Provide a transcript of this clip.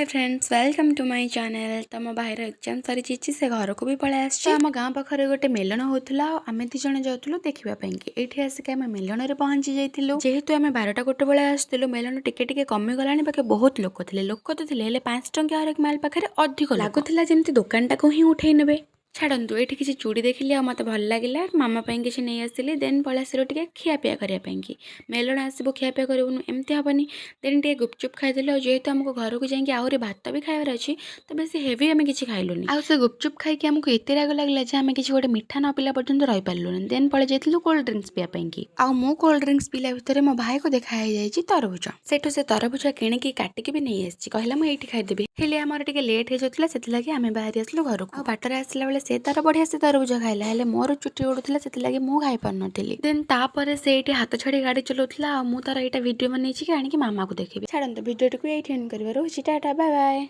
Hi friends, welcome to my channel. ତ ମୋ ଭାଇର ଏକ୍ଜାମ୍ ସରିଯାଇଛି, ସେ ଘରକୁ ବି ପଳେଇ ଆସିଛି। ତ ଆମ ଗାଁ ପାଖରେ ଗୋଟେ ମେଲଣ ହେଉଥିଲା ଆଉ ଆମେ 2 ଜଣ ଯାଉଥିଲୁ ଦେଖିବା ପାଇଁକି। ଏଇଠି ଆସିକି ଆମେ ମେଲଣରେ ପହଞ୍ଚି ଯାଇଥିଲୁ। ଯେହେତୁ ଆମେ 12ଟା 1 ବେଳେ ଆସିଥିଲୁ, ମେଲଣ ଟିକେ ଟିକେ କମିଗଲାଣି, ବାକି ବହୁତ ଲୋକ ଥିଲେ। ଲୋକ ତ ଥିଲେ, ହେଲେ 5 ଟଙ୍କିଆ ହରେକ ମାଲ ପାଖରେ ଅଧିକ ଲାଗୁଥିଲା, ଯେମିତି ଦୋକାନଟାକୁ ହିଁ ଉଠେଇ ନେବେ। ଛାଡ଼ନ୍ତୁ, ଏଇଠି କିଛି ଚୁଡ଼ି ଦେଖିଲି ଆଉ ମୋତେ ଭଲ ଲାଗିଲା। ମାମା ପାଇଁ କିଛି ନେଇ ଆସିଲି। ଦେନ୍ ପଳେଇ ଆସିଲୁ ଟିକେ ଖିଆପିଆ କରିବା ପାଇଁକି। ମେଲଣ ଆସିବୁ, ଖିଆପିଆ କରିବୁନୁ, ଏମିତି ହେବନି। ଦେନ୍ ଟିକେ ଗୁପଚୁପ୍ ଖାଇଦେଲୁ। ଆଉ ଯେହେତୁ ଆମକୁ ଘରକୁ ଯାଇକି ଆହୁରି ଭାତ ବି ଖାଇବାର ଅଛି, ତ ବେଶୀ ହେଭି ଆମେ କିଛି ଖାଇଲୁନି। ଆଉ ସେ ଗୁପଚୁପ୍ ଖାଇକି ଆମକୁ ଏତେ ରାଗ ଲାଗିଲା ଯେ ଆମେ କିଛି ଗୋଟେ ମିଠା ନ ପିଇଲା ପର୍ଯ୍ୟନ୍ତ ରହିପାରିଲୁନି। ଦେନ୍ ପଳେଇ ଯାଇଥିଲୁ କୋଲ୍ଡ ଡ୍ରିଙ୍କସ୍ ପିଇବା ପାଇଁକି। ଆଉ ମୁଁ କୋଲ୍ଡ ଡ୍ରିଙ୍କସ୍ ପିଇଲା ଭିତରେ ମୋ ଭାଇକୁ ଦେଖା ହେଇଯାଇଛି ତରଭୁଜ। ସେଠୁ ସେ ତରଭୁଜ କିଣିକି କାଟିକି ବି ନେଇ ଆସିଛି। କହିଲା, ମୁଁ ଏଇଠି ଖାଇଦେବି। ହେଲେ ଆମର ଟିକେ ଲେଟ୍ ହେଇଯାଉଥିଲା, ସେଥିଲାଗି ଆମେ ବାହାରି ଆସିଲୁ ଘରକୁ। ଆଉ ବାଟରେ ଆସିଲା ବେଳେ ସେ ତାର ବଢିଆ ସେ ତରଭୁଜ ଖାଇଲା, ହେଲେ ମୋର ଚୁଟି ଉଡୁଥିଲା, ସେଥିଲାଗି ମୁଁ ଖାଇପାରୁନଥିଲି। ଦେନ୍ ତାପରେ ସେ ଏଇଠି ହାତ ଛାଡ଼ି ଗାଡ଼ି ଚଲାଉଥିଲା ଆଉ ମୁଁ ତାର ଏଇଟା ଭିଡ଼ିଓ ବନେଇଛି କି ଆଣିକି ମାମାକୁ ଦେଖେଇବି। ଛାଡ଼ନ୍ତୁ, ଭିଡ଼ିଓଟିକୁ ଏଇଠି ଏଣ୍ଡ କରିବା। ରହୁଛି, ଟାଟା, ବାଏ ବାଏ।